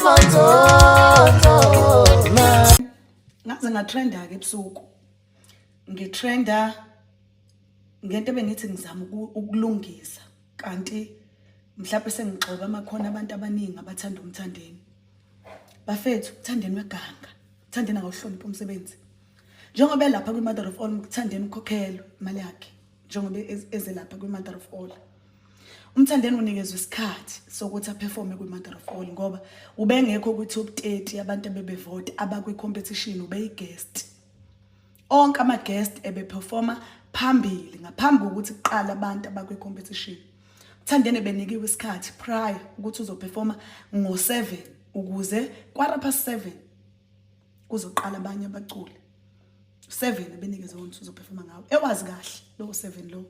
Kwesimanzonzo. Ngaze ngatrenda ke ebusuku. Ngitrenda ngento ebengithi ngizama ukulungisa kanti mhlawumbe sengigxoba amakhona abantu abaningi abathanda uMthandeni. Bafethu, uMthandeni weganga. Mthandeni akawuhloniphi umsebenzi. Njengoba elapha kwi-Mother of All, uMthandeni ukhokhelwe imali yakhe njengoba eze lapha kwi-Mother of All. UMthandeni unikezwe isikhathi sokuthi aperforme kwi-Mother of All ngoba ubengekho kwi-top 30 yabantu abebevota abakwi-competition, ubeyi-guest. Onke ama-guest ebeperforma phambili ngaphambi kokuthi kuqale abantu abakwi-competition. Mthandeni benikiwe isikhathi prior ukuthi uzoperforma ngo-7 ukuze 7:15 kuzoqala abanye abaculi. 7 ebenikezwe ukuthi uzoperforma ngawo. Ewazi kahle lo 7 lo.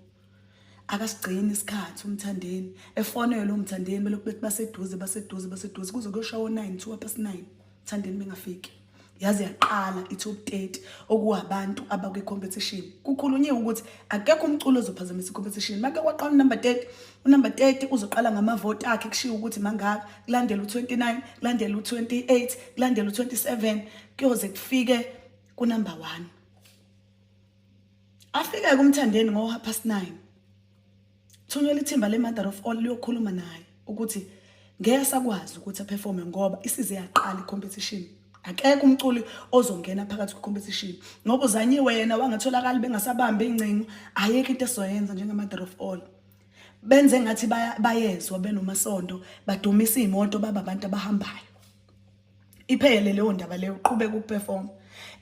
Akasigcini isikhathi uMthandeni, efonelwe uMthandeni belokhu bethi baseduze, baseduze, baseduze, kuze kuyoshawa o-9, 9:02, Mthandeni bengafiki. Yaze yaqala i-top 30 okuwabantu abakwi-competition. Kukhulunyiwe ukuthi akekho umculo ozophazamisa i-competition. Make kwaqala unumber 30, unumber 30 uzoqala ngamavoti akhe, kushiwo ukuthi mangaka, kulandela u-29, kulandela u-28, kulandela u-27, kuyoze kufike kunumber 1. Afike kuMthandeni ngo 9:30. Thunyelwa ithimba le-Mother of All liyokhuluma naye ukuthi ngeke sakwazi ukuthi aperforme ngoba isize yaqala i-competition. Akekho umculi ozongena phakathi kwe-competition ngoba uzanyiwe yena wangatholakali, bengasabambi ingcingo. Ayikho into esizoyenza njenge-Mother of All. Benze ngathi bayezwa benomasondo, badumisa iy'moto, baba abantu abahambayo. Iphele leyo ndaba leyo, uqhubeka ukuperform.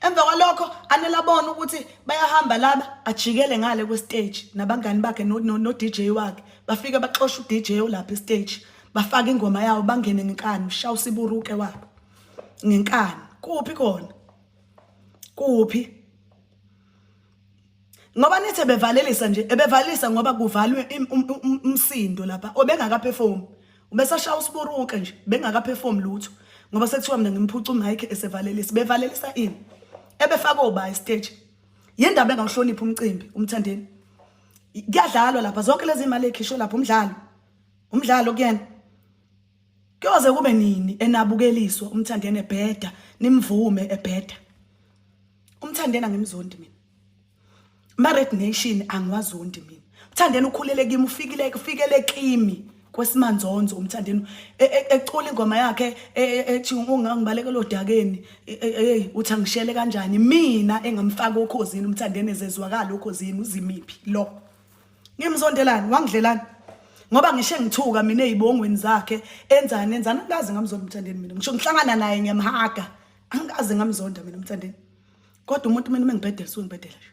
Emva kwalokho anele abona ukuthi bayahamba laba, ajikele ngale kwe-stage nabangani bakhe no-DJ wakhe. Bafike baxosha u-DJ olapha e-stage, bafaka ingoma yawo, bangene ngenkani, ushaya usiburuke wabo ngenkani. Kuphi khona? Kuphi? Ngoba nithi bevalelisa nje, ebevalelisa ngoba kuvalwe umsindo lapha, obengakaperform. Ubesashaya usiburuke nje, bengakaperform lutho. Ngoba sekuthiwa mina ngimphuca umic esevalelisa. Bevalelisa ini? Ebefaka oba stage. Yindaba engawuhloniphi umcimbi uMthandeni. Kuyadlalwa lapha, zonke lezi imali ekhishwe lapha umdlalo. Umdlalo kuyena. Kuyoze kube nini enabukeliswa uMthandeni ebheda, nimvume ebheda? UMthandeni angimzondi mina. Ma-Red Nation angiwazondi mina. Umthandeni ukhulele kimi, ufikile ufikele kimi kwesimanzonzo uMthandeni ecula ingoma yakhe ethi ungangibalekela odakeni, hey, uthi angishele kanjani mina engamfaka okhozini uMthandeni ezezwakala okhozini uzimiphi lo. Ngimzondelani, wangidlelani? Ngoba ngishe ngithuka mina ezibongweni zakhe, enzani enzani, angikaze ngamzonda uMthandeni mina. Ngisho ngihlangana naye ngiyamhaga. Angikaze ngamzonda mina uMthandeni. Kodwa umuntu mina mengibhedela suke ngibhedela nje.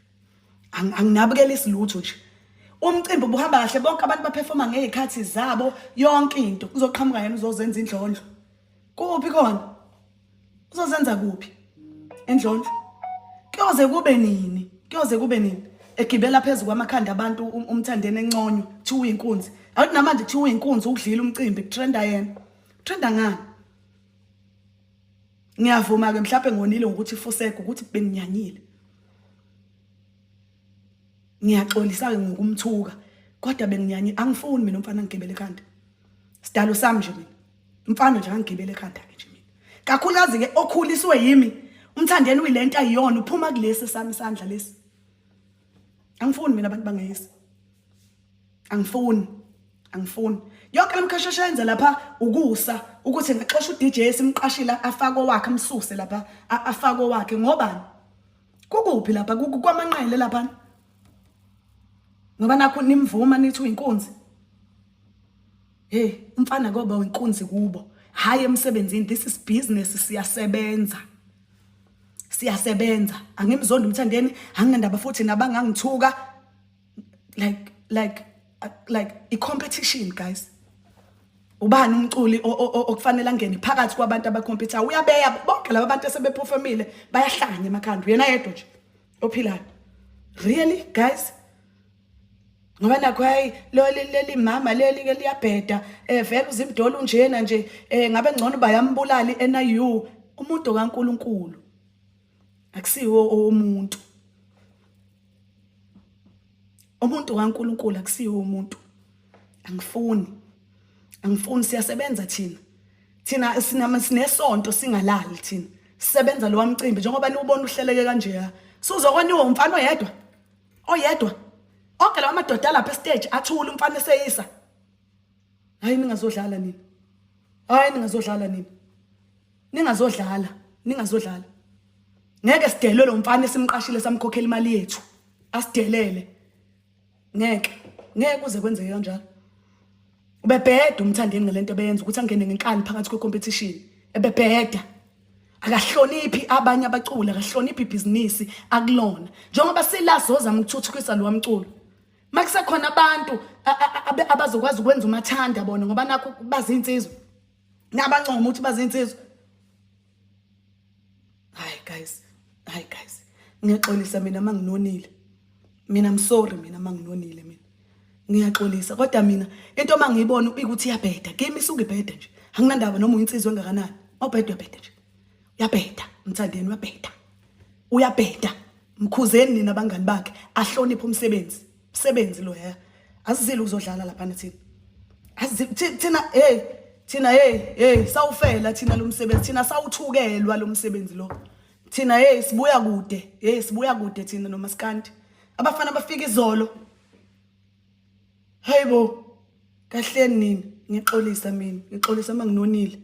Anginabukela isilutho nje. Umcimbi ubuhamba kahle, bonke abantu baperforma ngezikhathi zabo, yonke into. Uzoqhamuka yena uzozenza indlondlo. Kuphi khona? Uzozenza kuphi? Endlondlo. Kuyoze kube nini? Kuyoze kube nini? Egibela phezulu kwamakhanda abantu uMthandeni enconywa, kuthiwa uyinkunzi. Awuthi namanje kuthiwa uyinkunzi, ukudlila umcimbi, kutrenda yena. Trenda ngani? Ngiyavuma ke mhlawumbe ngonile ngokuthi fuseke ukuthi benginyanyile. Ngiyaxolisa ke ngokumthuka kodwa benginyanye, angifuni mina umfana angigibele ekhanda. Sidalo sami nje mina. Umfana nje angigibele ekhanda ke nje mina. Kakhulukazi ke okhuliswe yimi. UMthandeni uyilento ayiyona, uphuma kulesi sami isandla lesi. Angifuni mina abantu bangeyisi. Angifuni. Angifuni. Yonke lemkhasheshe yenza lapha ukusa ukuthi ngaxosha uDJ esimqashile afake owakhe, amsuse lapha afake owakhe ngobani? Kukuphi lapha? Kwamanqele lapha. Ngoba nakho nimvuma nithi uyinkunzi. Hey, umfana koba uyinkunzi kubo. Hayi emsebenzini, this is business, siyasebenza. Siyasebenza. Angimzondi uMthandeni, anginandaba futhi nabangangithuka. Like i competition, guys. Ubani umculi okufanele angene phakathi kwabantu abacompete? Uyabeya bonke laba bantu asebeperformile, bayahlanya emakhanda. Yena yedwa nje ophilayo. Really, guys? Ngoba nakho hayi lo leli mama leli ke liyabheda, vele uzimdolo unjena nje, ngabe ngcono bayambulala iNIU. Umuntu kaNkuluNkulu akusiwo omuntu. Umuntu kaNkuluNkulu akusiwo umuntu. Angifuni. Angifuni, siyasebenza thina. Thina sinama sinesonto singalali thina. Sisebenza lo mcimbi njengoba niwubona uhleleke kanjeya. Suzokoniwa umfana oyedwa. Oyedwa. Onke lawa madoda lapha estage athula umfana eseyisa. Hayi ningazodlala nina. Hayi ningazodlala nina. Ningazodlala, ningazodlala. Ngeke sidelwe lo mfana esimqashile samkhokhela imali yethu. Asidelele. Ngeke. Ngeke kuze kwenzeke kanjalo. Ubebheda umthandeni ngalento ebeyenza ukuthi angene ngenkani phakathi kwe-competition. Ebebheda. Akahloniphi abanye abaculi, akahloniphi ibhizinisi akulona. Njengoba sila sozama ukuthuthukisa lo mculo. Makusekhona abantu abazokwazi ukwenza umathanda bona ngoba nakho bazinsizwa. Nabancoma ukuthi bazinsizwa. Hayi guys, hayi guys. Ngiyaxolisa mina manginonile. Mina I'm sorry mina manginonile mina. Ngiyaxolisa kodwa mina into mangiyibona ukuthi iyabheda. Kimi isuke ibheda nje. Anginandaba noma uyinsizwa engakanani. Awubheda uyabheda nje. Uyabheda, mthandeni uyabheda. Uyabheda. Mkhuzeni nina abangani bakhe ahloniphe umsebenzi. Umsebenzi lo ya. Asizile ukuzodlala lapha thina. Asizile thina hey thina hey hey sawufela thina lo msebenzi thina sawuthukelwa lo msebenzi lo. Thina hey sibuya kude. Hey sibuya kude thina nomaskandi. Abafana bafika izolo. Hayibo. Kahleni nina ngixolisa mina ngixolisa manginonile.